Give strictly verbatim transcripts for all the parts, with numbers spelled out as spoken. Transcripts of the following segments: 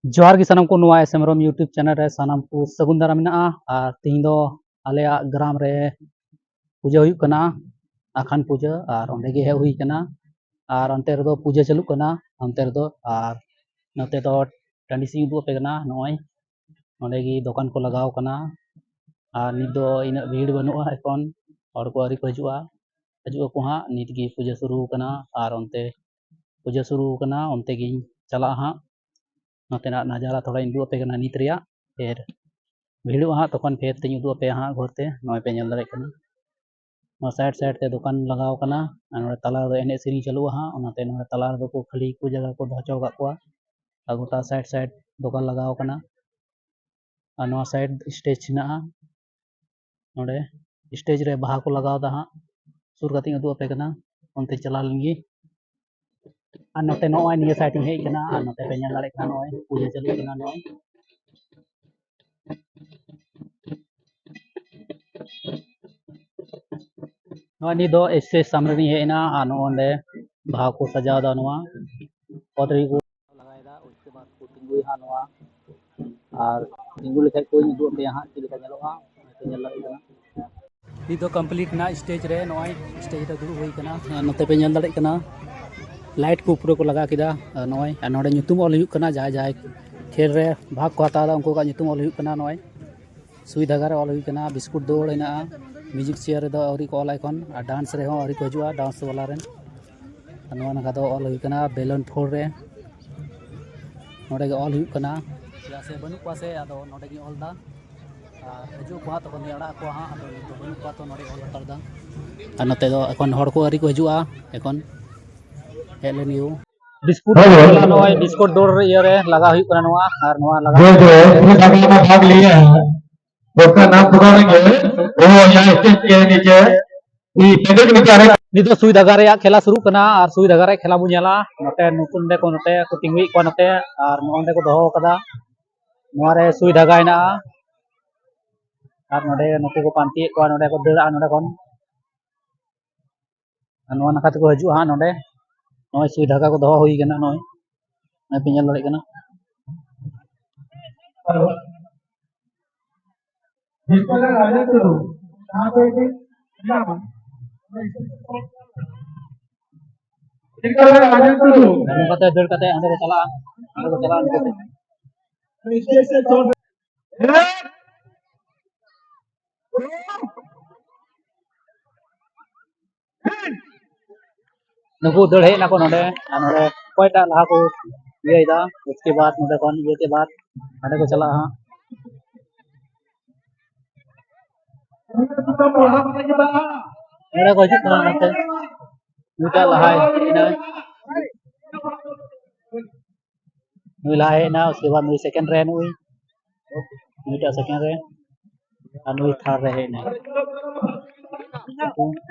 ᱡᱚᱦᱟᱨ ᱜᱮ ᱥᱟᱱᱟᱢ ᱠᱚ, ᱱᱚᱣᱟ S M Hembrom YouTube channel ᱨᱮ ᱥᱟᱱᱟᱢ ᱠᱚ ᱥᱟᱹᱜᱩᱱ ᱫᱟᱨᱟᱢ ᱢᱮᱱᱟᱜᱼᱟ᱾ ᱟᱨ ᱛᱮᱦᱮᱧ ᱫᱚ ᱟᱞᱮᱭᱟᱜ ᱜᱨᱟᱢ ᱨᱮ ᱯᱩᱡᱟᱹ ᱦᱩᱭᱩᱜ ᱠᱟᱱᱟ, ᱟᱠᱷᱟᱱ ᱯᱩᱡᱟᱹ, ᱟᱨ ᱚᱸᱰᱮ ᱜᱮ ᱦᱮᱡ ᱦᱩᱭ ᱠᱟᱱᱟ᱾ ᱟᱨ ᱚᱱᱛᱮ ᱨᱮᱫᱚ ᱯᱩᱡᱟᱹ ᱪᱟᱹᱞᱩᱜ ᱠᱟᱱᱟ ᱚᱱᱛᱮ ᱨᱮᱫᱚ᱾ ᱟᱨ ᱱᱚᱛᱮ ᱫᱚ ᱴᱟᱺᱰᱤ ᱥᱮᱫ ᱤᱧ ᱩᱫᱩᱜ ᱟᱯᱮ ᱠᱟᱱᱟ᱾ ᱱᱚᱜᱼᱚᱭ ᱱᱚᱸᱰᱮ ᱜᱮ ᱫᱚᱠᱟᱱ ᱠᱚ ᱞᱟᱜᱟᱣ ᱠᱟᱱᱟ᱾ ᱟᱨ ᱱᱤᱛ ᱫᱚ ᱤᱱᱟᱹᱜ ᱵᱷᱤᱲ ᱵᱟᱹᱱᱩᱜᱼᱟ, ᱮᱠᱷᱚᱱ ᱦᱚᱲ ᱠᱚ ᱟᱹᱣᱨᱤ ᱠᱚ ᱦᱤᱡᱩᱜᱼᱟ᱾ ᱦᱤᱡᱩᱜ ᱟᱠᱚ ᱦᱟᱸᱜ, ᱱᱤᱛ ᱜᱮ ᱯᱩᱡᱟᱹ ᱥᱩᱨᱩ ᱠᱟᱱᱟ᱾ ᱟᱨ ᱚᱱᱛᱮ ᱯᱩᱡᱟᱹ ᱥᱩᱨᱩ ᱠᱟᱱᱟ, ᱚᱱᱛᱮ ᱜᱤᱧ ᱪᱟᱞᱟᱜᱼᱟ ᱦᱟᱸᱜ᱾ ᱱᱚᱛᱮᱱᱟᱜ ᱱᱟᱡᱟᱨᱟ ᱛᱷᱚᱲᱟᱧ ᱩᱫᱩᱜ ᱟᱯᱮ ᱠᱟᱱᱟ ᱱᱤᱛ ᱨᱮᱭᱟᱜ᱾ ᱯᱷᱮᱨ ᱵᱷᱤᱲᱚᱜᱼᱟ ᱦᱟᱸᱜ, ᱛᱚᱠᱷᱚᱱ ᱯᱷᱮᱨ ᱛᱤᱧ ᱩᱫᱩᱜ ᱟᱯᱮᱭᱟ ᱦᱟᱸᱜ ᱜᱷᱩᱨ ᱛᱮ᱾ ᱱᱚᱜᱼᱚᱭ ᱯᱮ ᱧᱮᱞ ᱫᱟᱲᱮᱭᱟᱜ ᱠᱟᱱᱟ, ᱱᱚᱣᱟ ᱥᱟᱭᱤᱰ ᱥᱟᱭᱤᱰ ᱛᱮ ᱫᱚᱠᱟᱱ ᱞᱟᱜᱟᱣ ᱠᱟᱱᱟ᱾ ᱟᱨ ᱱᱚᱰᱮ ᱛᱟᱞᱟ ᱨᱮᱫᱚ ᱮᱱᱮᱡ ᱥᱮᱨᱮᱧ ᱪᱟᱹᱞᱩᱜᱼᱟ ᱦᱟᱸᱜ, ᱚᱱᱟᱛᱮ ᱱᱚᱰᱮ ᱛᱟᱞᱟ ᱨᱮᱫᱚ ᱠᱚ ᱠᱷᱟᱹᱞᱤ ᱠᱚ ᱡᱟᱭᱜᱟ ᱠᱚ ᱫᱚᱦᱚ ᱦᱚᱪᱚ ᱟᱠᱟᱫ ᱠᱚᱣᱟ᱾ ᱟᱨ ᱜᱚᱴᱟ ᱥᱟᱭᱤᱰ ᱥᱟᱭᱤᱰ ᱫᱚᱠᱟᱱ ᱞᱟᱜᱟᱣ ᱠᱟᱱᱟ᱾ ᱟᱨ ᱱᱚᱣᱟ ᱥᱟᱭᱤᱰ ᱥᱴᱮᱡᱽ ᱦᱮᱱᱟᱜᱼᱟ᱾ ᱱᱚᱰᱮ ᱥᱴᱮᱡᱽ ᱨᱮ ᱵᱟᱦᱟ ᱠᱚ ᱞᱟᱜᱟᱣ ᱮᱫᱟ ᱦᱟᱸᱜ᱾ ᱥᱩᱨ ᱠᱟᱛᱮᱧ ᱩᱫᱩᱜ ᱟᱯᱮ ᱠᱟᱱᱟ, ᱚᱱᱛᱮ ᱪᱟᱞᱟᱣ ᱞᱮᱱ ᱜᱮ᱾ ᱟᱨ ᱱᱚᱛᱮ ᱱᱚᱜᱼᱚᱭ ᱱᱤᱭᱟᱹ ᱥᱟᱭᱤᱰ ᱤᱧ ᱦᱮᱡ ᱠᱟᱱᱟ᱾ ᱟᱨ ᱱᱚᱛᱮ ᱯᱮ ᱧᱮᱞ ᱫᱟᱲᱮᱭᱟᱜ ᱠᱟᱱᱟ, ᱱᱚᱜᱼᱚᱭ ᱯᱩᱡᱟᱹ ᱪᱟᱹᱞᱩᱜ ᱠᱟᱱᱟ᱾ ᱱᱚᱜᱼᱚᱭ ᱱᱚᱜᱼᱚᱭ ᱱᱤᱛ ᱫᱚ ᱥᱴᱮᱡᱽ ᱥᱟᱢᱱᱮ ᱨᱤᱧ ᱦᱮᱡ ᱮᱱᱟ᱾ ᱟᱨ ᱱᱚᱜᱼᱚᱭ ᱱᱚᱰᱮ ᱵᱟᱦᱟ ᱠᱚ ᱥᱟᱡᱟᱣ ᱮᱫᱟ, ᱱᱚᱣᱟ ᱚᱛ ᱨᱮᱜᱮ ᱠᱚ ᱞᱟᱜᱟᱭᱮᱫᱟ᱾ ᱩᱥᱠᱮ ᱵᱟᱫ ᱠᱚ ᱛᱤᱸᱜᱩᱭᱟ ᱦᱟᱸᱜ ᱱᱚᱣᱟ, ᱟᱨ ᱛᱤᱸᱜᱩ ᱞᱮᱠᱷᱟᱡ ᱠᱚᱧ ᱩᱫᱩᱜ ᱟᱯᱮᱭᱟ ᱦᱟᱸᱜ ᱪᱮᱫ ᱞᱮᱠᱟ ᱧᱮᱞᱚᱜᱼᱟ, ᱚᱱᱟ ᱯᱮ ᱧᱮᱞ ᱫᱟᱲᱮᱭᱟᱜ ᱠᱟᱱᱟ᱾ ᱱᱤᱛ ᱫᱚ ᱠᱚᱢᱯᱞᱤᱴ ᱮᱱᱟ ᱥᱴᱮᱡᱽ ᱨᱮ, ᱱᱚᱜᱼᱚᱭ ᱥᱴᱮᱡᱽ ᱨᱮ ᱫᱩᱲᱩᱵ ᱦᱩᱭ ᱠᱟᱱᱟ᱾ ᱱᱚᱛᱮ ᱯᱮ ᱧᱮᱞ ᱫᱟᱲᱮᱭᱟᱜ ᱠᱟᱱᱟ, ᱞᱟᱭᱤᱴ ᱠᱚ ᱯᱩᱨᱟᱹ ᱠᱚ ᱞᱟᱜᱟᱣ ᱠᱮᱫᱟ᱾ ᱟᱨ ᱱᱚᱜᱼᱚᱭ, ᱟᱨ ᱱᱚᱰᱮ ᱧᱩᱛᱩᱢ ᱚᱞ ᱦᱩᱭᱩᱜ ᱠᱟᱱᱟ, ᱡᱟᱦᱟᱸᱭ ᱡᱟᱦᱟᱸᱭ ᱠᱷᱮᱞ ᱨᱮ ᱵᱷᱟᱜᱽ ᱠᱚ ᱦᱟᱛᱟᱣ ᱮᱫᱟ, ᱩᱱᱠᱩ ᱠᱚᱣᱟᱜ ᱧᱩᱛᱩᱢ ᱚᱞ ᱦᱩᱭᱩᱜ ᱠᱟᱱᱟ᱾ ᱱᱚᱜᱼᱚᱭ ᱥᱩᱭ ᱫᱷᱟᱜᱟ ᱨᱮ ᱚᱞ ᱦᱩᱭ ᱠᱟᱱᱟ, ᱵᱤᱥᱠᱩᱴ ᱫᱟᱹᱲ ᱦᱮᱱᱟᱜᱼᱟ, ᱢᱤᱭᱩᱡᱤᱠ ᱪᱮᱭᱟᱨ ᱨᱮᱫᱚ ᱟᱹᱣᱨᱤ ᱠᱚ ᱚᱞᱟ ᱮᱠᱷᱚᱱ, ᱟᱨ ᱰᱟᱱᱥ ᱨᱮᱦᱚᱸ ᱟᱹᱣᱨᱤ ᱠᱚ ᱦᱤᱡᱩᱜᱼᱟ, ᱰᱟᱱᱥ ᱵᱟᱞᱟ ᱨᱮᱱ᱾ ᱟᱨ ᱱᱚᱣᱟ ᱱᱟᱠᱷᱟ ᱫᱚ ᱚᱞ ᱦᱩᱭ ᱠᱟᱱᱟ ᱵᱮᱞᱚᱱ ᱯᱷᱳᱨ ᱨᱮ, ᱱᱚᱰᱮ ᱜᱮ ᱚᱞ ᱦᱩᱭᱩᱜ ᱠᱟᱱᱟ᱾ ᱪᱮᱫᱟᱜ ᱥᱮ ᱵᱟᱹᱱᱩᱜ ᱠᱚᱣᱟ ᱥᱮ, ᱟᱫᱚ ᱱᱚᱰᱮ ᱜᱤᱧ ᱚᱞ ᱮᱫᱟ᱾ ᱟᱨ ᱦᱤᱡᱩᱜ ᱟᱠᱚ ᱦᱟᱸᱜ, ᱛᱚᱠᱷᱚᱱ ᱫᱚᱧ ᱟᱲᱟᱜ ᱟᱠᱚᱣᱟ ᱦᱟᱸᱜ, ᱟᱫᱚ ᱱᱤᱛ ᱫᱚ ᱵᱟᱹᱱᱩᱜ ᱠᱚᱣᱟ, ᱛᱚ ᱱᱚᱰᱮ ᱚᱞ ᱦᱟᱛᱟᱲ ᱮᱫᱟ᱾ ᱟᱨ ᱱᱚᱛᱮ ᱫᱚ ᱮᱠᱷᱚᱱ ᱦᱚᱲ ᱠᱚ ᱟᱹᱣᱨᱤ ᱠᱚ ᱦᱤᱡᱩᱜᱼᱟ, ᱮᱠᱷᱚᱱ ᱦᱮᱡ ᱞᱮᱱ ᱜᱮ᱾ ᱵᱤᱥᱠᱩᱴ ᱦᱳᱭ, ᱦᱳᱭ᱾ ᱱᱚᱜᱼᱚᱭ ᱵᱤᱥᱠᱩᱴ ᱫᱟᱹᱲ ᱤᱭᱟᱹ ᱨᱮ ᱞᱟᱜᱟᱣ ᱦᱩᱭᱩᱜ ᱠᱟᱱᱟ ᱱᱚᱣᱟ, ᱟᱨ ᱱᱚᱣᱟ ᱞᱟᱜᱟᱣ जो जो इस धागा में भाग लिए हैं, उसका नाम पुकारेंगे, वो यहाँ स्टेज के नीचे, ये पैकेट में क्या है? ᱱᱤᱛ ᱫᱚ ᱥᱩᱭ ᱫᱷᱟᱜᱟ ᱨᱮᱭᱟᱜ ᱠᱷᱮᱞᱟ ᱥᱩᱨᱩᱜ ᱠᱟᱱᱟ, ᱟᱨ ᱥᱩᱭ ᱫᱷᱟᱜᱟ ᱨᱮᱭᱟᱜ ᱠᱷᱮᱞᱟ ᱵᱚᱱ ᱧᱮᱞᱟ᱾ ᱱᱚᱛᱮ ᱱᱩᱠᱩ ᱱᱚᱰᱮ ᱠᱚ, ᱱᱚᱛᱮ ᱠᱚ ᱛᱤᱸᱜᱩᱭᱮᱫ ᱠᱚᱣᱟ ᱱᱚᱛᱮ, ᱟᱨ ᱱᱚᱜᱼᱚ ᱱᱚᱰᱮ ᱠᱚ ᱫᱚᱦᱚ ᱟᱠᱟᱫᱟ᱾ ᱱᱚᱣᱟ ᱨᱮ ᱥᱩᱭ ᱫᱷᱟᱜᱟ ᱦᱮᱱᱟᱜᱼᱟ, ᱟᱨ ᱱᱚᱰᱮ ᱱᱩᱠᱩ ᱠᱚ ᱯᱟᱱᱛᱮᱭᱮᱫ ᱠᱚᱣᱟ, ᱱᱚᱰᱮ ᱠᱚ ᱫᱟᱹᱲᱟ ᱱᱚᱰᱮ ᱠᱷᱚᱱ᱾ ᱟᱨ ᱱᱚᱣᱟ ᱱᱟᱠᱷᱟ ᱛᱮᱠᱚ ᱦᱤᱡᱩᱜᱼᱟ ᱦᱟᱸᱜ ᱱᱚᱰᱮ᱾ ᱱᱚᱜᱼᱚᱭ ᱥᱩᱭ ᱫᱷᱟᱜᱟ ᱠᱚ ᱫᱚᱦᱚ ᱦᱩᱭ ᱠᱟᱱᱟ, ᱱᱚᱜᱼᱚᱭ, ᱱᱚᱜᱼᱚᱭ ᱯᱮ ᱧᱮᱞ ᱫᱟᱲᱮᱭᱟᱜ ᱠᱟᱱᱟ᱾ ᱦᱮᱞᱳ᱾ ᱡᱤᱛᱠᱟᱹᱨ ᱨᱮ ᱨᱟᱡᱮᱱ ᱴᱩᱰᱩ, ᱡᱟᱦᱟᱸ ᱠᱚ ᱤᱫᱤ ᱢᱮᱱᱟᱢᱟ᱾ ᱡᱤᱛᱠᱟᱹᱨ ᱨᱮ ᱨᱟᱡᱮᱱ ᱴᱩᱰᱩ᱾ ᱱᱚᱝᱠᱟᱛᱮ ᱫᱟᱹᱲ ᱠᱟᱛᱮ ᱦᱟᱸᱰᱮ ᱠᱚ ᱪᱟᱞᱟᱜᱼᱟ, ᱦᱟᱸᱰᱮ ᱠᱚ ᱪᱟᱞᱟᱜᱼᱟ ᱩᱱᱠᱩ ᱫᱚ᱾ ᱱᱩᱠᱩ ᱫᱟᱹᱲ ᱦᱮᱡ ᱱᱟᱠᱚ ᱱᱚᱰᱮ, ᱟᱨ ᱱᱚᱰᱮ ᱚᱠᱚᱭᱴᱟᱜ ᱞᱟᱦᱟ ᱠᱚ ᱤᱭᱟᱹᱭᱮᱫᱟ, ᱩᱥᱠᱮ ᱵᱟᱫ ᱱᱚᱰᱮ ᱠᱷᱚᱱ ᱤᱭᱟᱹ ᱠᱮ ᱵᱟᱫ ᱦᱟᱸᱰᱮ ᱠᱚ ᱪᱟᱞᱟᱜᱼᱟ ᱦᱟᱸᱜ᱾ ᱱᱚᱰᱮ ᱠᱚ ᱦᱤᱡᱩᱜ ᱠᱟᱱᱟ ᱱᱚᱛᱮ, ᱱᱩᱭᱴᱟᱜ ᱞᱟᱦᱟᱭ ᱦᱮᱡ ᱮᱱᱟᱭ᱾ ᱱᱩᱭ ᱞᱟᱦᱟ ᱦᱮᱡ ᱮᱱᱟ, ᱩᱥᱠᱮ ᱵᱟᱫ ᱱᱩᱭ ᱥᱮᱠᱮᱱᱰ ᱨᱮ, ᱱᱩᱭ ᱱᱩᱭᱴᱟᱜ ᱥᱮᱠᱮᱱᱰ ᱨᱮ, ᱟᱨ ᱱᱩᱭ ᱛᱷᱟᱨᱰ ᱨᱮ ᱦᱮᱡ ᱮᱱᱟ᱾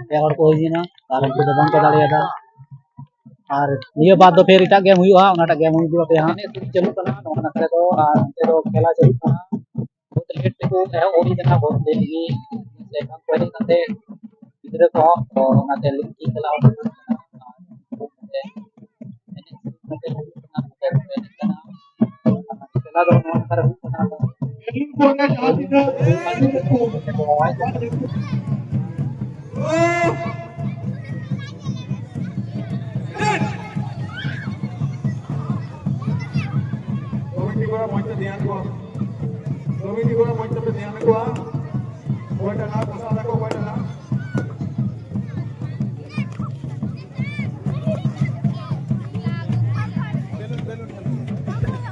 ᱯᱮ ᱦᱚᱲ ᱠᱚ ᱦᱩᱭ ᱮᱱᱟ, ᱟᱨ ᱩᱱᱠᱩ ᱫᱚ ᱵᱟᱝ ᱠᱚ ᱫᱟᱲᱮᱭᱟᱫᱟ᱾ ᱟᱨ ᱱᱤᱭᱟᱹ ᱵᱟᱨ ᱫᱚ ᱯᱷᱮᱨ ᱮᱴᱟᱜ ᱜᱮᱢ ᱦᱩᱭᱩᱜᱼᱟ, ᱚᱱᱟᱴᱟᱜ ᱜᱮᱢ ᱦᱩᱭᱩᱜᱼᱟ ᱯᱮ ᱦᱟᱸᱜ᱾ ᱮᱱᱮᱡ ᱪᱟᱹᱞᱩᱜ ᱠᱟᱱᱟ ᱱᱚᱣᱟ ᱱᱟᱠᱷᱟ ᱨᱮᱫᱚ, ᱟᱨ ᱚᱱᱛᱮ ᱫᱚ ᱠᱷᱮᱞᱟ ᱪᱟᱹᱞᱩᱜ ᱠᱟᱱᱟ᱾ ᱵᱚᱦᱩᱛ ᱞᱮᱴ ᱛᱮᱠᱚ ᱮᱦᱚᱵ ᱦᱩᱭ ᱠᱟᱱᱟ, ᱵᱚᱦᱩᱛ ᱞᱮᱴ ᱜᱮ ᱥᱮ ᱵᱟᱝ ᱠᱚ ᱮᱱᱮᱡ ᱠᱟᱱᱛᱮ ᱜᱤᱫᱽᱨᱟᱹ ᱠᱚᱦᱚᱸ, ᱛᱚ ᱚᱱᱟᱛᱮ ᱞᱮᱴ ᱜᱮ ᱪᱟᱞᱟᱣ ᱦᱩᱭᱩᱜ ᱠᱟᱱᱟ᱾ ᱮᱱᱮᱡ ᱥᱮᱨᱮᱧ ᱠᱟᱛᱮ ᱦᱩᱭᱩᱜ ᱠᱟᱱᱟ, ᱱᱚᱛᱮ ᱨᱮᱠᱚ ᱮᱱᱮᱡ ᱠᱟᱱᱟ᱾ ᱠᱷᱮᱞᱟ ᱫᱚ ᱱᱚᱣᱟ ᱱᱟᱠᱷᱟ ᱨᱮ ᱦᱩᱭᱩᱜ ᱠᱟᱱᱟ᱾ ᱠᱚᱢᱤᱴᱤ ᱠᱚᱲᱟ ᱢᱚᱡᱽ ᱛᱮ ᱫᱷᱮᱭᱟᱱ ᱠᱚᱣᱟ᱾ ᱠᱚᱢᱤᱴᱤ ᱠᱚᱲᱟ ᱢᱚᱡᱽ ᱛᱮᱯᱮ ᱫᱷᱮᱭᱟᱱ ᱠᱚᱣᱟ᱾ ᱚᱠᱚᱭᱴᱟᱜ ᱱᱟᱜ ᱯᱚᱥᱟᱫ ᱟᱠᱚ, ᱚᱠᱚᱭᱴᱟᱜ ᱱᱟᱜ᱾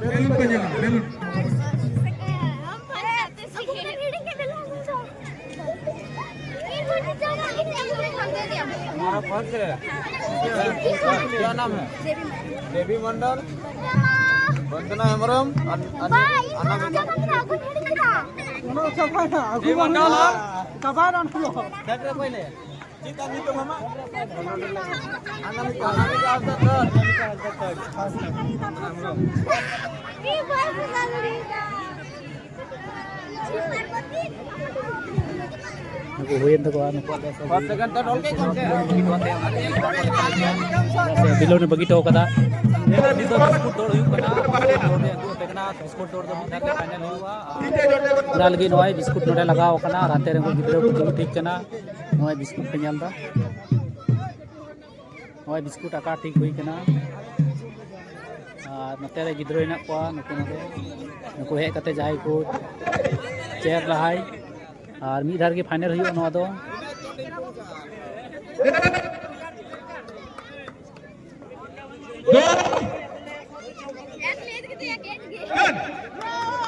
ᱵᱮᱞᱩᱱ ᱠᱚ ᱧᱮᱞᱟ, ᱵᱮᱞᱩᱱ᱾ हमारा फर्ज है। क्या नाम है? देवी मंडल। वंदना हेम्ब्रम। अन-, अन-, अनामिका। देवी मंडल। देख रहे पहले। ᱱᱩᱠᱩ ᱦᱩᱭᱮᱱ ᱛᱟᱠᱚᱣᱟ, ᱱᱩᱠᱩᱣᱟᱜ ᱫᱚ ᱥᱮ ᱵᱤᱞᱚᱱ ᱮ ᱵᱟᱹᱜᱤ ᱦᱚᱴᱚ ᱠᱟᱫᱟ᱾ ᱱᱤᱛᱚᱜ ᱵᱤᱥᱠᱩᱴ ᱫᱚᱨ ᱦᱩᱭᱩᱜ ᱠᱟᱱᱟ᱾ ᱵᱤᱥᱠᱩᱴ ᱫᱚᱨ ᱫᱚ ᱢᱤᱫ ᱫᱷᱟᱣ ᱜᱮ ᱯᱷᱟᱭᱱᱟᱞ ᱦᱩᱭᱩᱜᱼᱟ᱾ ᱚᱱᱟ ᱞᱟᱹᱜᱤᱫ ᱱᱚᱜᱼᱚᱭ ᱵᱤᱥᱠᱩᱴ ᱱᱚᱰᱮ ᱞᱟᱜᱟᱣ ᱟᱠᱟᱱᱟ ᱟᱨ ᱦᱟᱱᱛᱮ ᱨᱮ ᱩᱱᱠᱩ ᱜᱤᱫᱽᱨᱟᱹ ᱠᱚ ᱛᱤᱸᱜᱩ ᱴᱷᱤᱠ ᱠᱟᱱᱟ᱾ ᱱᱚᱜᱼᱚᱭ ᱵᱤᱥᱠᱩᱴ ᱯᱮ ᱧᱮᱞ ᱮᱫᱟ, ᱱᱚᱜᱼᱚᱭ ᱵᱤᱥᱠᱩᱴ ᱟᱠᱟ ᱴᱷᱤᱠ ᱦᱩᱭ ᱠᱟᱱᱟ᱾ ᱟᱨ ᱱᱚᱛᱮ ᱨᱮ ᱜᱤᱫᱽᱨᱟᱹ ᱦᱮᱱᱟᱜ ᱠᱚᱣᱟ, ᱱᱩᱠᱩ ᱱᱚᱰᱮ, ᱱᱩᱠᱩ ᱦᱮᱡ ᱠᱟᱛᱮ ᱡᱟᱦᱟᱸᱭ ᱠᱚ ᱪᱮᱭᱟᱨ ᱞᱟᱦᱟᱭ, ᱟᱨ ᱢᱤᱫ ᱫᱷᱟᱣ ᱨᱮᱜᱮ ᱯᱷᱟᱭᱱᱟᱞ ᱦᱩᱭᱩᱜᱼᱟ ᱱᱚᱣᱟ ᱫᱚ᱾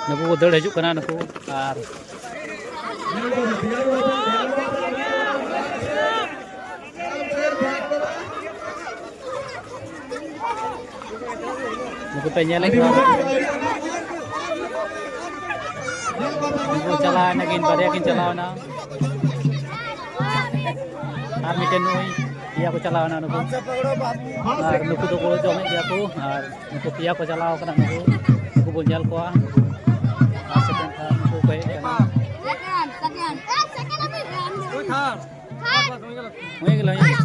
ᱱᱩᱠᱩ ᱠᱚ ᱫᱟᱹᱲ ᱦᱤᱡᱩᱜ ᱠᱟᱱᱟ ᱱᱩᱠᱩ, ᱟᱨ ᱱᱩᱠᱩ ᱯᱮ ᱧᱮᱞᱮᱫ ᱠᱚᱣᱟ, ᱱᱩᱠᱩ ᱪᱟᱞᱟᱣ ᱮᱱᱟ ᱠᱤᱱ, ᱵᱟᱨᱭᱟ ᱠᱤᱱ ᱪᱟᱞᱟᱣ ᱮᱱᱟ, ᱟᱨ ᱢᱤᱫᱴᱮᱱ ᱱᱩᱭ ᱯᱮᱭᱟ ᱠᱚ ᱪᱟᱞᱟᱣ ᱮᱱᱟ ᱱᱩᱠᱩ, ᱟᱨ ᱱᱩᱠᱩ ᱫᱚᱠᱚ ᱡᱚᱢᱮᱫ ᱜᱮᱭᱟ ᱠᱚ, ᱟᱨ ᱱᱩᱠᱩ ᱯᱮᱭᱟ ᱠᱚ ᱪᱟᱞᱟᱣ ᱠᱟᱱᱟ, ᱱᱩᱠᱩ, ᱱᱩᱠᱩ ᱵᱚᱱ ᱧᱮᱞ ᱠᱚᱣᱟ᱾ ᱟᱨ ᱥᱮᱠᱮᱱᱰ ᱛᱷᱟᱨᱰ ᱱᱩᱠᱩ ᱠᱚ ᱦᱮᱡ ᱠᱟᱱᱟ᱾ ᱦᱩᱭ ᱜᱮᱞᱟ, ᱦᱩᱭ ᱜᱮᱞᱟ᱾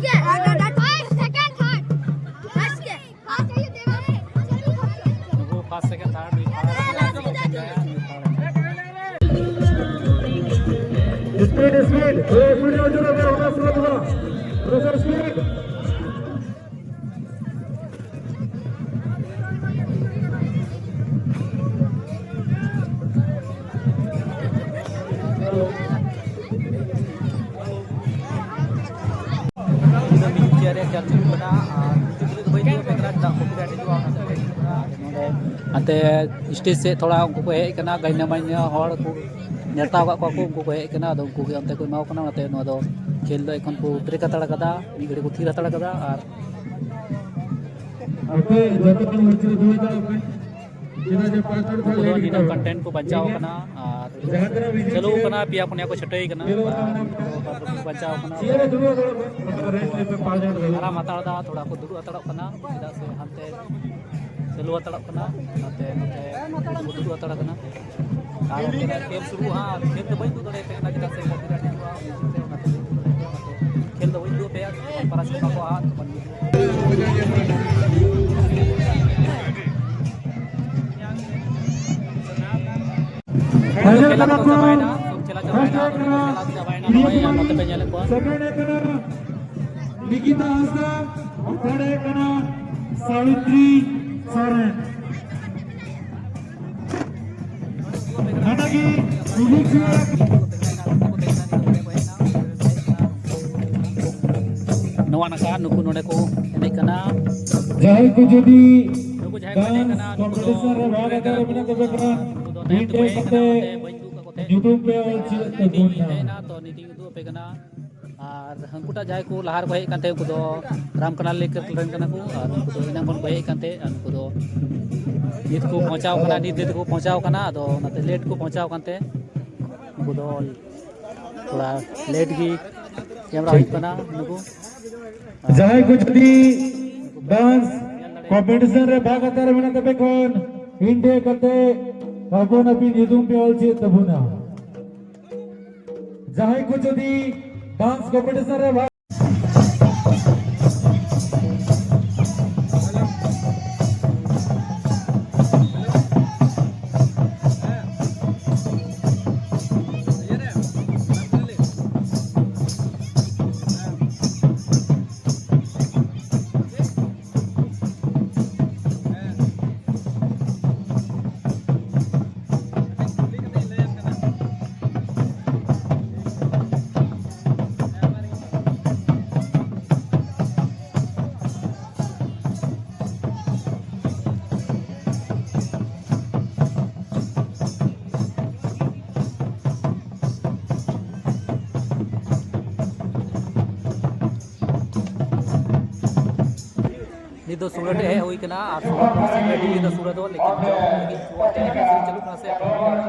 ᱱᱩᱠᱩ ᱯᱷᱟᱥᱴ, ᱥᱮᱠᱮᱱᱰ, ᱛᱷᱟᱨᱰ, ᱱᱩᱭ ᱛᱷᱟᱨᱰ᱾ ᱥᱯᱤᱰ, ᱥᱯᱤᱰ, ᱛᱷᱚᱲᱟ ᱥᱯᱤᱰ ᱨᱮ ᱦᱤᱡᱩᱜ ᱢᱮ, ᱚᱱᱟ ᱥᱚᱢᱚᱭ ᱫᱚ ᱵᱟᱝ᱾ ᱛᱷᱚᱲᱟ ᱥᱟ ᱥᱯᱤᱰ᱾ ᱢᱤᱫ ᱪᱮᱭᱟᱨ ᱨᱮᱭᱟᱜ ᱪᱟᱨᱡᱽ ᱦᱩᱭᱩᱜ ᱠᱟᱱᱟ, ᱟᱨ ᱠᱤᱪᱷᱩ ᱜᱷᱟᱹᱲᱤᱡ ᱫᱚ ᱵᱟᱹᱧ ᱫᱩᱲᱩᱵ ᱠᱟᱱᱟ, ᱪᱮᱫᱟᱜ ᱠᱚᱯᱤᱨᱟᱭᱤᱴ ᱦᱤᱡᱩᱜᱼᱟ, ᱚᱱᱟᱛᱮ ᱵᱟᱹᱧ ᱫᱩᱲᱩᱵ ᱠᱟᱱᱟ᱾ ᱱᱚᱰᱮ ᱦᱟᱱᱛᱮ ᱥᱴᱮᱡᱽ ᱥᱮᱫ ᱛᱷᱚᱲᱟ ᱩᱱᱠᱩ ᱠᱚ ᱦᱮᱡ ᱠᱟᱱᱟ, ᱜᱟᱭᱱᱟ ᱢᱟᱭᱱᱟ ᱦᱚᱲ ᱠᱚ ᱱᱮᱣᱛᱟ ᱟᱠᱟᱫ ᱠᱚᱣᱟ ᱠᱚ, ᱩᱱᱠᱩ ᱠᱚ ᱦᱮᱡ ᱠᱟᱱᱟ᱾ ᱟᱫᱚ ᱩᱱᱠᱩ ᱜᱮ ᱚᱱᱛᱮ ᱠᱚ ᱮᱢᱟ ᱠᱚ ᱠᱟᱱᱟ᱾ ᱚᱱᱟᱛᱮ ᱱᱚᱣᱟ ᱫᱚ ᱠᱷᱮᱞ ᱫᱚ ᱮᱠᱷᱚᱱ ᱠᱚ ᱵᱨᱮᱠ ᱦᱟᱛᱟᱲ ᱠᱟᱫᱟ, ᱢᱤᱫ ᱜᱷᱟᱹᱲᱤ ᱠᱚ ᱛᱷᱤᱨ ᱦᱟᱛᱟᱲ ᱠᱟᱫᱟ᱾ ᱟᱨ ᱟᱯᱮ ᱡᱚᱛᱚ ᱠᱷᱚᱱ ᱢᱩᱪᱟᱹᱫ ᱫᱚ ᱦᱩᱭ ᱫᱟᱲᱮᱭᱟᱜ ᱯᱮ᱾ ᱪᱮᱫᱟᱜ ᱡᱮ ᱯᱟᱸᱪ ᱦᱚᱲ ᱩᱱᱠᱩ ᱫᱚ ᱫᱤᱱᱟᱹᱢ ᱠᱚᱱᱴᱮᱱᱴ ᱠᱚ ᱵᱟᱧᱪᱟᱣ ᱠᱟᱱᱟ ᱟᱨ ᱪᱟᱹᱞᱩ ᱠᱟᱱᱟ, ᱯᱮᱭᱟ ᱯᱩᱱᱭᱟ ᱠᱚ ᱪᱷᱟᱹᱴᱟᱹᱭ ᱠᱟᱱᱟ᱾ ᱟᱨ ᱩᱱᱠᱩ ᱫᱚ ᱵᱟᱨ ᱨᱚᱠᱚᱢ ᱠᱚ ᱵᱟᱧᱪᱟᱣ ᱠᱟᱱᱟ᱾ ᱟᱨᱟᱢ ᱦᱟᱛᱟᱲ ᱮᱫᱟ, ᱛᱷᱚᱲᱟ ᱠᱚ ᱫᱩᱲᱩᱵ ᱦᱟᱛᱟᱲᱚᱜ ᱠᱟᱱᱟ, ᱪᱮᱫᱟᱜ ᱥᱮ ᱦᱟᱱᱛᱮ ᱪᱟᱹᱞᱩ ᱦᱟᱛᱟᱲᱚᱜ ᱠᱟᱱᱟ, ᱚᱱᱟᱛᱮ ᱱᱚᱛᱮ ᱠᱚ ᱫᱩᱲᱩᱵ ᱦᱟᱛᱟᱲ ᱠᱟᱱᱟ᱾ ᱟᱨ ᱚᱱᱛᱮ ᱠᱷᱮᱞ ᱥᱩᱨᱩᱜᱼᱟ, ᱟᱨ ᱠᱷᱮᱞ ᱫᱚ ᱵᱟᱹᱧ ᱩᱫᱩᱜ ᱫᱟᱲᱮᱭᱟᱯᱮ ᱠᱟᱱᱟ, ᱪᱮᱫᱟᱜ ᱥᱮ ᱠᱚᱯᱤᱨᱟᱭᱤᱴ ᱦᱤᱡᱩᱜᱼᱟ, ᱚᱱᱟᱛᱮ ᱠᱷᱮᱞ ᱫᱚ ᱵᱟᱹᱧ ᱩᱫᱩᱜ ᱟᱯᱮᱭᱟ᱾ ᱯᱟᱨᱟᱥ ᱠᱚ ᱵᱟᱠᱚ ᱟᱫ ᱛᱚᱠᱷᱚᱱ ᱜᱮ᱾ ᱠᱷᱮᱞᱟ ᱠᱚᱫᱚ ᱪᱟᱵᱟᱭᱮᱱᱟ, ᱥᱚᱵ ᱠᱷᱮᱞᱟ ᱪᱟᱵᱟᱭᱮᱱᱟ, ᱠᱷᱮᱞᱟ ᱠᱚᱫᱚ ᱪᱟᱵᱟᱭᱮᱱᱟ᱾ ᱱᱚᱜᱼᱚᱭ ᱱᱚᱛᱮ ᱯᱮ ᱧᱮᱞᱮᱫ ᱠᱚᱣᱟ᱾ ᱱᱤᱠᱤᱛᱟ ᱦᱟᱸᱥᱫᱟ, ᱛᱷᱟᱨᱰ ᱠᱟᱱᱟ ᱥᱟᱣᱤᱛᱨᱤ ᱥᱚᱨᱮᱱ᱾ ᱦᱟᱱᱟᱜᱮ ᱩᱰᱩᱠ ᱦᱩᱭᱩᱜᱼᱟ᱾ ᱱᱚᱣᱟ ᱱᱟᱠᱷᱟ ᱱᱩᱠᱩ ᱱᱚᱰᱮ ᱠᱚ ᱮᱱᱮᱡ ᱠᱟᱱᱟ᱾ ᱡᱟᱦᱟᱸᱭ ᱠᱚ ᱡᱩᱫᱤ ᱱᱩᱠᱩ ᱡᱟᱦᱟᱸᱭ ᱠᱚ ᱮᱱᱮᱡ ᱠᱟᱱᱟ, ᱱᱩᱠᱩ ᱫᱚ ᱠᱚᱢᱯᱤᱴᱤᱥᱚᱱ ᱨᱮ ᱵᱷᱟᱜᱽ ᱦᱟᱛᱟᱣ ᱢᱮᱱᱟᱜ ᱛᱟᱯᱮ ᱠᱷᱟᱱ, ᱱᱩᱠᱩ ᱫᱚ ᱛᱟᱭᱚᱢ ᱛᱮᱠᱚ ᱦᱮᱡ ᱠᱟᱱᱟ, ᱱᱚᱛᱮ ᱵᱟᱹᱧ ᱩᱫᱩᱜ ᱟᱠᱟᱫ ᱠᱚ ᱛᱟᱦᱮᱸᱫ᱾ ᱧᱩᱛᱩᱢ ᱯᱮ ᱚᱞ ᱪᱮᱫ ᱛᱟᱵᱚᱱᱟ᱾ ᱦᱮᱡ ᱮᱱᱟ, ᱛᱚ ᱱᱤᱛ ᱤᱧ ᱩᱫᱩᱜ ᱟᱯᱮ ᱠᱟᱱᱟ᱾ ᱟᱨ ᱦᱟᱹᱱᱠᱩᱴᱟᱜ ᱡᱟᱦᱟᱸᱭ ᱠᱚ ᱞᱟᱦᱟ ᱨᱮᱠᱚ ᱦᱮᱡ ᱟᱠᱟᱱ ᱛᱟᱦᱮᱸᱫ, ᱩᱱᱠᱩ ᱫᱚ ᱨᱟᱢᱠᱟᱱᱟ ᱞᱮᱠ ᱨᱮᱱ ᱠᱟᱱᱟ ᱠᱚ, ᱟᱨ ᱩᱱᱠᱩ ᱫᱚ ᱮᱱᱟᱝ ᱠᱷᱚᱱ ᱠᱚ ᱦᱮᱡ ᱟᱠᱟᱱ ᱛᱟᱦᱮᱸᱫ, ᱟᱨ ᱩᱱᱠᱩ ᱫᱚ ᱱᱤᱛ ᱠᱚ ᱯᱳᱸᱪᱷᱟᱣ ᱠᱟᱱᱟ, ᱱᱤᱛ ᱫᱷᱟᱹᱵᱤᱡ ᱛᱮᱠᱚ ᱯᱳᱸᱪᱷᱟᱣ ᱠᱟᱱᱟ᱾ ᱟᱫᱚ ᱚᱱᱟᱛᱮ ᱞᱮᱴ ᱠᱚ ᱯᱳᱸᱪᱷᱟᱣ ᱠᱟᱱᱛᱮ ᱩᱱᱠᱩ ᱫᱚ ᱛᱷᱚᱲᱟ ᱞᱮᱴ ᱜᱮ ᱠᱮᱢᱮᱨᱟ ᱦᱩᱭᱩᱜ ᱠᱟᱱᱟ ᱱᱩᱠᱩ᱾ ᱡᱟᱦᱟᱸᱭ ᱠᱚ ᱡᱩᱫᱤ ᱰᱟᱱᱥ ᱠᱚᱢᱯᱤᱴᱤᱥᱚᱱ ᱨᱮ ᱵᱷᱟᱜᱽ ᱦᱟᱛᱟᱣ ᱨᱮ ᱢᱮᱱᱟᱜ ᱛᱟᱯᱮ ᱠᱷᱟᱱ, ᱯᱤᱱ ᱰᱮ ᱠᱟᱛᱮ ᱟᱯᱚᱱ ᱟᱹᱯᱤᱱ ᱧᱩᱛᱩᱢ ᱯᱮ ᱚᱞ ᱪᱮᱫ ᱛᱟᱵᱚᱱᱟ᱾ ᱡᱟᱦᱟᱸᱭ ᱠᱚ ᱡᱩᱫᱤ ᱰᱟᱱᱥ ᱠᱚᱢᱯᱤᱴᱤᱥᱚᱱ ᱨᱮ ᱵᱷᱟᱜᱽ ᱱᱤᱛ ᱫᱚ ᱥᱩᱲᱟᱹ ᱴᱷᱮᱡ ᱦᱮᱡ ᱦᱩᱭ ᱠᱟᱱᱟ ᱟᱨ ᱥᱩᱲᱟᱹ ᱠᱚ ᱤᱥᱤᱱ ᱨᱮᱰᱤ ᱠᱮᱫᱟ ᱥᱩᱲᱟᱹ ᱫᱚ, ᱞᱮᱠᱤᱱ ᱡᱚᱢ ᱞᱟᱹᱜᱤᱫ ᱥᱩᱲᱟᱹ ᱴᱷᱮᱡ ᱦᱮᱡ ᱠᱟᱛᱮ ᱪᱟᱹᱞᱩᱜ ᱠᱟᱱᱟ ᱥᱮ ᱮᱠᱷᱚᱱ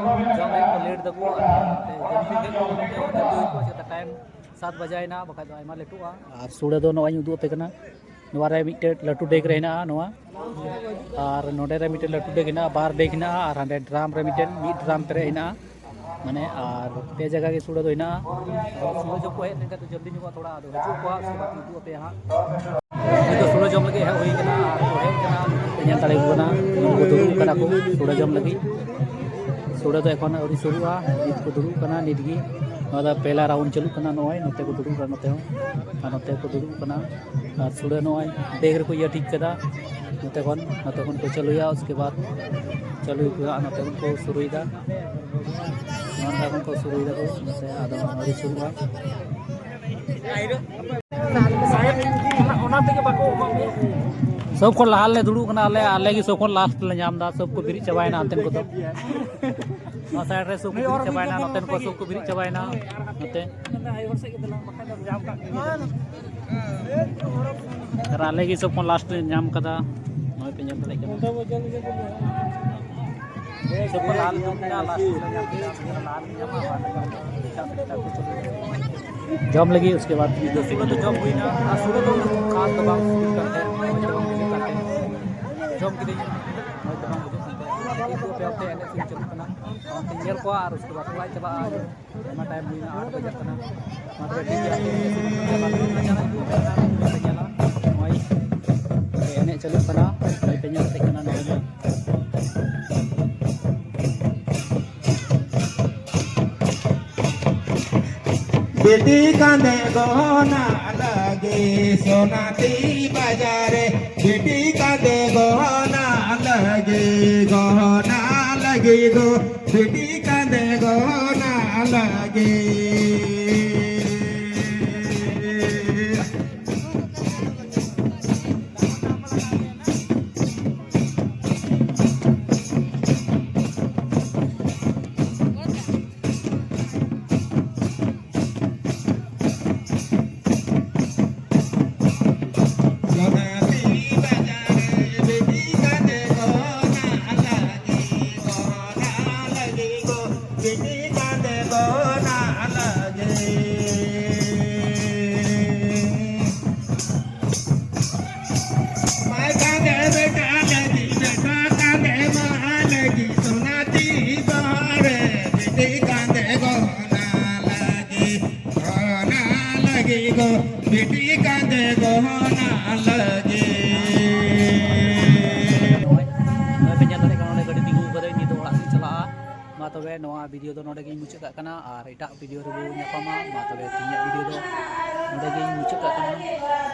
ᱡᱚᱢ ᱞᱟᱹᱜᱤᱫ ᱠᱚ ᱞᱮᱴ ᱫᱟᱠᱚ ᱟᱨ ᱡᱚᱞᱫᱤ ᱦᱩᱭ ᱠᱚᱜᱼᱟ, ᱪᱮᱫᱟᱜ ᱴᱟᱭᱤᱢ ᱥᱟᱛ ᱵᱟᱡᱟᱭᱮᱱᱟ, ᱵᱟᱠᱷᱟᱡ ᱫᱚ ᱟᱭᱢᱟ ᱞᱮᱴᱚᱜᱼᱟ᱾ ᱟᱨ ᱥᱩᱲᱟᱹ ᱫᱚ ᱱᱚᱜᱼᱚᱭ ᱤᱧ ᱩᱫᱩᱜ ᱟᱯᱮ ᱠᱟᱱᱟ, ᱱᱚᱣᱟ ᱨᱮ ᱢᱤᱫᱴᱮᱡ ᱞᱟᱹᱴᱩ ᱰᱮᱜᱽ ᱨᱮ ᱦᱮᱱᱟᱜᱼᱟ ᱱᱚᱣᱟ, ᱟᱨ ᱱᱚᱰᱮ ᱨᱮ ᱢᱤᱫᱴᱮᱡ ᱞᱟᱹᱴᱩ ᱰᱮᱜᱽ ᱦᱮᱱᱟᱜᱼᱟ, ᱵᱟᱨ ᱰᱮᱜᱽ ᱦᱮᱱᱟᱜᱼᱟ, ᱟᱨ ᱦᱟᱸᱰᱮ ᱰᱨᱟᱢ ᱨᱮ ᱢᱤᱫᱴᱮᱱ, ᱢᱤᱫ ᱰᱨᱟᱢ ᱯᱮᱨᱮᱡ ᱦᱮᱱᱟᱜᱼᱟ᱾ ᱢᱟᱱᱮ ᱟᱨ ᱯᱮ ᱡᱟᱭᱜᱟ ᱜᱮ ᱥᱩᱲᱟᱹ ᱫᱚ ᱦᱮᱱᱟᱜᱼᱟ᱾ ᱟᱫᱚ ᱥᱩᱲᱟᱹ ᱡᱚᱢ ᱠᱚ ᱦᱮᱡ ᱞᱮᱱᱠᱷᱟᱱ ᱫᱚ ᱡᱚᱞᱫᱤ ᱧᱚᱜᱚᱜᱼᱟ ᱛᱷᱚᱲᱟ, ᱟᱫᱚ ᱦᱤᱡᱩᱜ ᱠᱚ ᱦᱟᱸᱜ, ᱥᱩᱲᱟᱹ ᱠᱚ ᱩᱫᱩᱜ ᱟᱯᱮᱭᱟ ᱦᱟᱸᱜ᱾ ᱱᱤᱛ ᱫᱚ ᱥᱩᱲᱟᱹ ᱡᱚᱢ ᱞᱟᱹᱜᱤᱫ ᱦᱮᱡ ᱦᱩᱭ ᱠᱟᱱᱟ, ᱟᱨ ᱠᱚ ᱦᱮᱡ ᱠᱟᱱᱟ, ᱧᱮᱞ ᱫᱟᱲᱮᱭᱟᱠᱚ ᱠᱟᱱᱟ, ᱩᱱᱠᱩ ᱫᱩᱲᱩᱵ ᱠᱟᱱᱟ ᱠᱚ ᱥᱩᱲᱟᱹ ᱡᱚᱢ ᱞᱟᱹᱜᱤᱫ᱾ ᱥᱩᱲᱟᱹ ᱫᱚ ᱮᱠᱷᱚᱱ ᱟᱹᱣᱨᱤ ᱥᱩᱨᱩᱜᱼᱟ, ᱱᱤᱛ ᱠᱚ ᱫᱩᱲᱩᱵ ᱠᱟᱱᱟ, ᱱᱤᱛ ᱜᱮ᱾ ᱱᱚᱣᱟ ᱫᱚ ᱯᱮᱦᱞᱟ ᱨᱟᱣᱩᱱᱰ ᱪᱟᱹᱞᱩᱜ ᱠᱟᱱᱟ᱾ ᱱᱚᱜᱼᱚᱭ ᱱᱚᱛᱮ ᱠᱚ ᱫᱩᱲᱩᱵ ᱠᱟᱱᱟ, ᱱᱚᱛᱮ ᱦᱚᱸ, ᱟᱨ ᱱᱚᱛᱮ ᱠᱚ ᱫᱩᱲᱩᱵ ᱠᱟᱱᱟ᱾ ᱟᱨ ᱥᱩᱲᱟᱹ ᱱᱚᱜᱼᱚᱭ ᱵᱮᱜᱽ ᱨᱮᱠᱚ ᱤᱭᱟᱹ ᱴᱷᱤᱠ ᱠᱟᱫᱟ᱾ ᱱᱚᱛᱮ ᱠᱷᱚᱱ, ᱱᱚᱛᱮ ᱠᱷᱚᱱ ᱠᱚ ᱪᱟᱹᱞᱩᱭᱟ, ᱩᱥᱠᱮ ᱵᱟᱫ ᱪᱟᱹᱞᱩᱭ ᱠᱚ ᱦᱟᱸᱜ, ᱱᱚᱛᱮ ᱠᱷᱚᱱ ᱠᱚ ᱥᱩᱨᱩᱭᱮᱫᱟ᱾ ᱱᱚᱛᱮ ᱠᱷᱚᱱ ᱠᱚ ᱥᱩᱨᱩᱭ ᱫᱟᱠᱚ, ᱱᱚᱛᱮ ᱟᱫᱚ ᱟᱹᱣᱨᱤ ᱥᱩᱨᱩᱜᱼᱟ᱾ ᱥᱚᱵ ᱠᱷᱚᱱ ᱞᱟᱦᱟ ᱞᱮ ᱫᱩᱲᱩᱵ ᱠᱟᱱᱟ ᱟᱞᱮ, ᱟᱞᱮ ᱜᱮ ᱥᱚᱵ ᱠᱷᱚᱱ ᱞᱟᱥᱴ ᱞᱮ ᱧᱟᱢ ᱮᱫᱟ᱾ ᱥᱚᱵ ᱠᱚ ᱵᱮᱨᱮᱫ ᱪᱟᱵᱟᱭᱮᱱᱟ ᱦᱟᱱᱛᱮᱱ ᱠᱚᱫᱚ᱾ ᱱᱚᱣᱟ ᱥᱟᱭᱤᱰ ᱨᱮ ᱥᱚᱵ ᱠᱚ ᱵᱮᱨᱮᱫ ᱪᱟᱵᱟᱭᱮᱱᱟ, ᱱᱚᱛᱮᱱ ᱠᱚ ᱥᱚᱵ ᱠᱚ ᱵᱮᱨᱮᱫ ᱪᱟᱵᱟᱭᱮᱱᱟ᱾ ᱱᱚᱛᱮ ᱟᱨ ᱟᱞᱮ ᱜᱮ ᱥᱚᱵ ᱠᱷᱚᱱ ᱞᱟᱥᱴ ᱞᱮ ᱧᱟᱢ ᱠᱟᱫᱟ᱾ ᱱᱚᱜᱼᱚᱭ ᱯᱮ ᱧᱮᱞ ᱫᱟᱲᱮᱭᱟᱜ ᱠᱟᱱᱟ᱾ ᱥᱚᱵ ᱠᱷᱚᱱ ᱞᱟᱦᱟ ᱞᱮ ᱧᱟᱢ ᱠᱮᱫᱟ, ᱞᱟᱥᱴ ᱞᱮ ᱧᱟᱢ ᱠᱮᱫᱟ, ᱞᱟᱦᱟ ᱞᱮ ᱧᱟᱢᱟ, ᱟᱨ ᱮᱴᱟᱜ ᱥᱮᱫ ᱠᱚ ᱪᱟᱞᱟᱜᱼᱟ᱾ ᱡᱚᱢ ᱞᱟᱹᱜᱤᱫ, ᱩᱥᱠᱮ ᱵᱟᱫ ᱥᱩᱲᱟᱹ ᱫᱚ ᱡᱚᱢ ᱦᱩᱭᱱᱟ, ᱟᱨ ᱥᱩᱲᱟᱹ ᱫᱚ ᱩᱱᱟᱹᱜ ᱠᱷᱟᱥ ᱫᱚ ᱵᱟᱝ ᱥᱤᱵᱤᱞ ᱠᱟᱱ ᱛᱟᱦᱮᱸᱫ, ᱢᱚᱡᱽ ᱫᱚ ᱵᱟᱝ ᱵᱩᱡᱷᱟᱹᱜ ᱠᱟᱱ ᱛᱟᱦᱮᱸᱫ᱾ ᱡᱚᱢ ᱠᱤᱫᱟᱹᱧ, ᱢᱚᱡᱽ ᱫᱚ ᱵᱟᱝ ᱵᱩᱡᱷᱟᱹᱜ ᱠᱟᱱ ᱛᱟᱦᱮᱸᱫ᱾ ᱱᱤᱛᱚᱜ ᱟᱯᱮ ᱟᱯᱮ ᱮᱱᱮᱡ ᱥᱮᱨᱮᱧ ᱪᱟᱹᱞᱩᱜ ᱠᱟᱱᱟ, ᱚᱱᱟᱛᱮᱧ ᱧᱮᱞ ᱠᱚᱣᱟ ᱟᱨ ᱩᱥᱠᱮ ᱵᱟᱫ ᱚᱲᱟᱜ ᱤᱧ ᱪᱟᱞᱟᱜᱼᱟ᱾ ᱟᱭᱢᱟ ᱴᱟᱭᱤᱢ ᱦᱩᱭᱱᱟ, ᱟᱴ ᱵᱟᱡᱟᱜ ᱠᱟᱱᱟ᱾ ᱢᱟ ᱛᱚᱵᱮ ᱴᱷᱤᱠ ᱜᱮᱭᱟ, ᱟᱯᱮ ᱮᱱᱮᱡ ᱥᱮᱨᱮᱧ ᱯᱮ ᱪᱟᱞᱟᱜ ᱠᱟᱱᱟ, ᱪᱟᱞᱟᱜ ᱟᱹᱧ, ᱯᱮ ᱧᱮᱞᱟ᱾ ᱱᱚᱜᱼᱚᱭ ᱮᱱᱮᱡ ᱪᱟᱹᱞᱩᱜ ᱠᱟᱱᱟ, ᱱᱚᱜᱼᱚᱭ ᱯᱮ ᱧᱮᱞ ᱫᱟᱲᱮᱭᱟᱜ ᱠᱟᱱᱟ ᱱᱚᱰᱮ ᱫᱚ᱾ ᱵᱤᱴᱤ ᱠᱟᱸᱫᱮ ᱜᱚᱦᱚᱱᱟ ᱞᱟᱹᱜᱤ ᱥᱚᱱᱟᱛᱤ ᱵᱟᱡᱟᱨ ᱨᱮ, ᱵᱤᱴᱤ ᱠᱟᱸᱫᱮ ᱜᱚᱦᱚᱱᱟ ᱞᱟᱹᱜᱤ, ᱜᱚᱦᱚᱱᱟ ᱞᱟᱹᱜᱤ ᱜᱚ, ᱵᱤᱴᱤ ᱠᱟᱸᱫᱮ ᱜᱚᱦᱚᱱᱟ ᱞᱟᱹᱜᱤ᱾ ᱢᱟᱭ ᱠᱟᱸᱫᱮ ᱵᱮᱴᱟ ᱞᱟᱹᱜᱤᱫ, ᱵᱮᱴᱟ ᱠᱟᱸᱫᱮ ᱢᱟ ᱞᱟᱹᱜᱤᱫ, ᱥᱚᱱᱟᱛᱤ ᱵᱟᱦᱟ ᱨᱮ ᱵᱤᱴᱤ ᱠᱟᱸᱫᱮ ᱜᱚᱦᱚᱱᱟ ᱞᱟᱹᱜᱤᱫ, ᱜᱚᱦᱚᱱᱟ ᱞᱟᱹᱜᱤᱫ ᱜᱚ, ᱵᱤᱴᱤ ᱠᱟᱸᱫᱮ ᱜᱚᱦᱚᱱᱟ ᱞᱟᱹᱜᱤᱫ᱾ ᱱᱚᱜᱼᱚᱭ ᱯᱮ ᱧᱮᱞ ᱫᱟᱲᱮᱭᱟᱜ ᱠᱟᱱᱟ, ᱱᱚᱰᱮ ᱜᱟᱹᱰᱤ ᱛᱤᱸᱜᱩ ᱠᱟᱫᱟᱭ, ᱱᱤᱛ ᱫᱚ ᱚᱲᱟᱜ ᱥᱮᱫ ᱪᱟᱞᱟᱜᱼᱟ᱾ ᱛᱚᱵᱮ ᱱᱚᱣᱟ video ᱫᱚ ᱱᱚᱰᱮ ᱜᱤᱧ ᱢᱩᱪᱟᱹᱫ ᱠᱟᱜ ᱠᱟᱱᱟ, ᱟᱨ ᱮᱴᱟᱜ video ᱨᱮᱵᱚ ᱧᱟᱯᱟᱢᱟ᱾ ᱢᱟ ᱛᱚᱵᱮ ᱛᱮᱦᱮᱧᱟᱜ video ᱫᱚ ᱱᱚᱰᱮ ᱜᱤᱧ ᱢᱩᱪᱟᱹᱫ ᱠᱟᱜ ᱠᱟᱱᱟ᱾